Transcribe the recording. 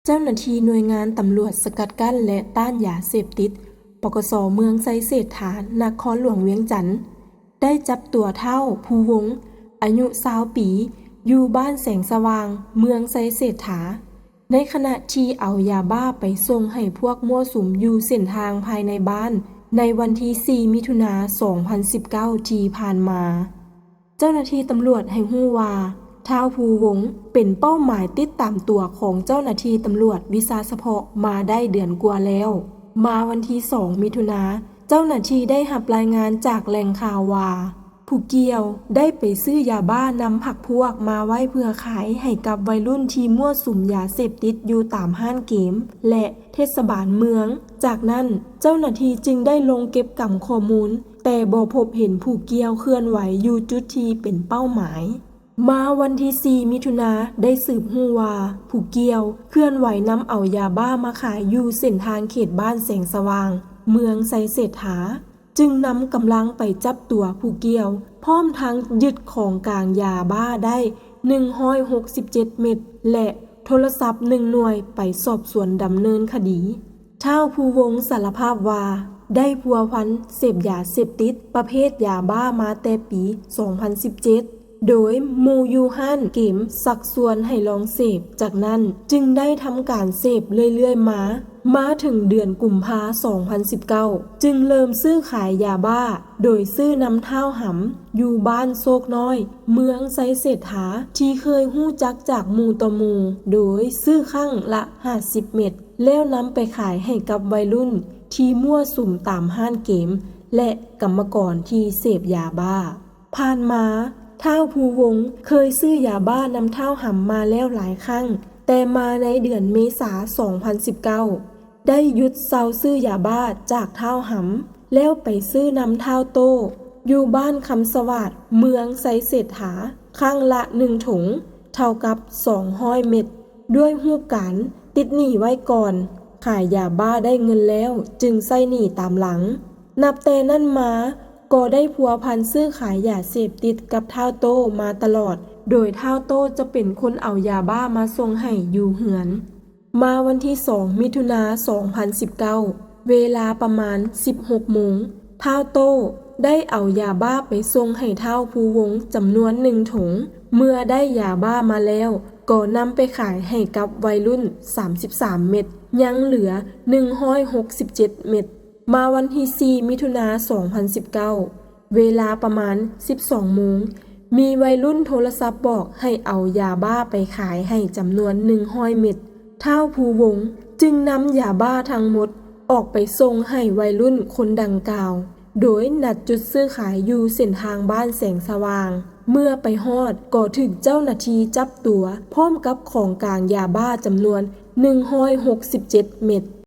ເຈົ້າໜ້າທີ່ໜ່ວຍງານຕຳຫຼວດສະກັດກັ້ນ ແລະ ຕ້ານຢາເສບຕິດ ປກສ ເມືອງໄຊເສດຖາ ນະຄອນຫຼວງວຽງຈັນ ໄດ້ຈັບຕົວທ້າວ ພູວົງ ອາຍຸ ຊາວ ປີ ຢູ່ບ້ານແສງສະຫວ່າງ ເມືອງໄຊເສດຖາ ໃນຂະນະທີ່ເອົາຢາບ້າໄປສົ່ງໃຫ້ພວກມົ້ວສຸມຢູ່ເສັ້ນທາງພາຍໃນບ້ານ ໃນວັນທີ ສີ່ ມິຖຸນາ ສອງພັນສິບເກົ້າ ທີ່ຜ່ານມາ. ເຈົ້າໜ້າທີ່ຕຳຫຼວດໃຫ້ຮູ້ວ່າ ທ້າວ ພູວົງ ເປັນເປົ້າໝາຍຕິດຕາມຕົວຂອງເຈົ້າໜ້າທີ່ຕຳຫຼວດວິຊາສະເພາະມາໄດ້ເດືອນກວ່າແລ້ວ. ມາວັນທີ ສອງ ມິຖຸນາ, ເຈົ້າໜ້າທີ່ໄດ້ຮັບລາຍງານຈາກແຫຼ່ງຂ່າວວ່າ ຜູ້ກ່ຽວໄດ້ໄປຊື້ຢາບ້ານຳພັກພວກມາໄວ້ເພື່ອຂາຍໃຫ້ກັບໄວລຸ້ນທີ່ມົ້ວສຸມຢາເສບຕິດຢູ່ຕາມຮ້ານເກມ ແລະ ເທດສະບານເມືອງ. ຈາກນັ້ນ, ເຈົ້າໜ້າທີ່ຈຶ່ງໄດ້ລົງເກັບກຳຂໍ້ມູນ, ແຕ່ບໍ່ພົບເຫັນຜູ້ກ່ຽວເຄື່ອນໄຫວຢູ່ຈຸດທີ່ເປັນເປົ້າໝາຍ. ມາວັນທີ ສີ່ ມິຖຸນາ ໄດ້ສືບຮູ້ວ່າ ຜູ້ກ່ຽວເຄື່ອນໄຫວນຳເອົາຢາບ້າມາຂາຍຢູ່ເສັ້ນທາງເຂດບ້ານແສງສະຫວ່າງ ເມືອງໄຊເສດຖາ. ຈຶ່ງນຳກຳລັງໄປຈັບຕົວຜູ້ກ່ຽວ ພ້ອມທັງຍຶດຂອງກາງຢາບ້າໄດ້ ໜຶ່ງຮ້ອຍຫົກສິບເຈັດ ເມັດ ແລະ ໂທລະສັບ ໜຶ່ງ ໜ່ວຍ ໄປສອບສວນດຳເນີນຄະດີ. ທ້າວ ພູວົງ ສາລະພາບວ່າ ໄດ້ພົວພັນເສບຢາເສບຕິດປະເພດຢາບ້າມາແຕ່ປີ ສອງພັນສິບເຈັດ ໂດຍໝູ່ຢູ່ຮ້ານເກມຊັກຊວນໃຫ້ລອງເສບ, ຈາກນັ້ນຈຶ່ງໄດ້ທຳການເສບເລື້ອຍໆມາ. ມາເຖິງເດືອນກຸມພາ ສອງພັນສິບເກົ້າ ຈຶ່ງເລີ່ມຊື້ຂາຍຢາບ້າ ໂດຍຊື້ນຳທ້າວ ຫຳ ຢູ່ບ້ານໂຊກນ້ອຍ ເມືອງໄຊເສດຖາ ທີ່ເຄີຍຮູ້ຈັກຈາກໝູ່ຕໍ່ໝູ່ ໂດຍຊື້ຄັ້ງລະ ຫ້າສິບ ເມັດ ແລ້ວນຳໄປຂາຍໃຫ້ກັບໄວລຸ້ນທີ່ມົ້ວສຸມຕາມຮ້ານເກມ ແລະ ກຳມະກອນທີ່ເສບຢາບ້າ. ຜ່ານມາ, ທ້າວ ພູວົງ ເຄີຍຊື້ຢາບ້ານຳທ້າວ ຫຳ ມາແລ້ວຫຼາຍຄັ້ງ, ແຕ່ມາໃນເດືອນເມສາ ສອງພັນສິບເກົ້າ ໄດ້ຢຸດເຊົາຊື້ຢາບ້າຈາກທ້າວ ຫຳ ແລ້ວໄປຊື້ນຳທ້າວ ໂຕ້ ຢູ່ບ້ານຄຳສະຫວາດ ເມືອງໄຊເສດຖາ ຄັ້ງລະ ໜຶ່ງ ຖົງ ເທົ່າກັບ ສອງຮ້ອຍ ເມັດ ດ້ວຍຮູບການຕິດໜີ້ໄວ້ກ່ອນ, ຂາຍຢາບ້າໄດ້ເງິນແລ້ວຈຶ່ງໃຊ້ໜີ້ຕາມຫຼັງ. ນັບແຕ່ນັ້ນມາກໍໄດ້ພົວພັນຊື້ຂາຍຢາເສບຕິດກັບທ້າວ ໂຕ້ ມາຕະຫຼອດ, ໂດຍທ້າວ ໂຕ້ ຈະເປັນຄົນເອົາຢາບ້າມາສົ່ງໃຫ້ຢູ່ເຮືອນ. ມາວັນທີ ສອງ ມິຖຸນາ ສອງພັນສິບເກົ້າ ເວລາປະມານ ສິບຫົກ ໂມງ, ທ້າວ ໂຕ້ ໄດ້ເອົາຢາບ້າໄປສົ່ງໃຫ້ທ້າວ ພູວົງ ຈຳນວນ ໜຶ່ງ ຖົງ. ເມື່ອໄດ້ຢາບ້າມາແລ້ວ, ກໍນຳໄປຂາຍໃຫ້ກັບໄວລຸ້ນ ສາມສິບສາມ ເມັດ, ຍັງເຫຼືອ ໜຶ່ງຮ້ອຍຫົກສິບເຈັດ ເມັດ. ມາວັນທີ ສີ່ ມິຖຸນາ ສອງພັນສິບເກົ້າ ເວລາປະມານ ສິບສອງ ໂມງ, ມີໄວລຸ້ນໂທລະສັບບອກໃຫ້ເອົາຢາບ້າໄປຂາຍໃຫ້ຈຳນວນ ໜຶ່ງຮ້ອຍ ເມັດ. ທ້າວ ພູວົງ ຈຶ່ງນຳຢາບ້າທັງໝົດອອກໄປສົ່ງໃຫ້ໄວລຸ້ນຄົນດັ່ງກ່າວ, ໂດຍນັດຈຸດຊື້ຂາຍຢູ່ເສັ້ນທາງບ້ານແສງສະຫວ່າງ. ເມື່ອໄປຮອດກໍຖືກເຈົ້າໜ້າທີ່ຈັບຕົວ ພ້ອມກັບຂອງກາງຢາບ້າຈຳນວນ ໜຶ່ງຮ້ອຍຫົກສິບເຈັດ ເມັດ.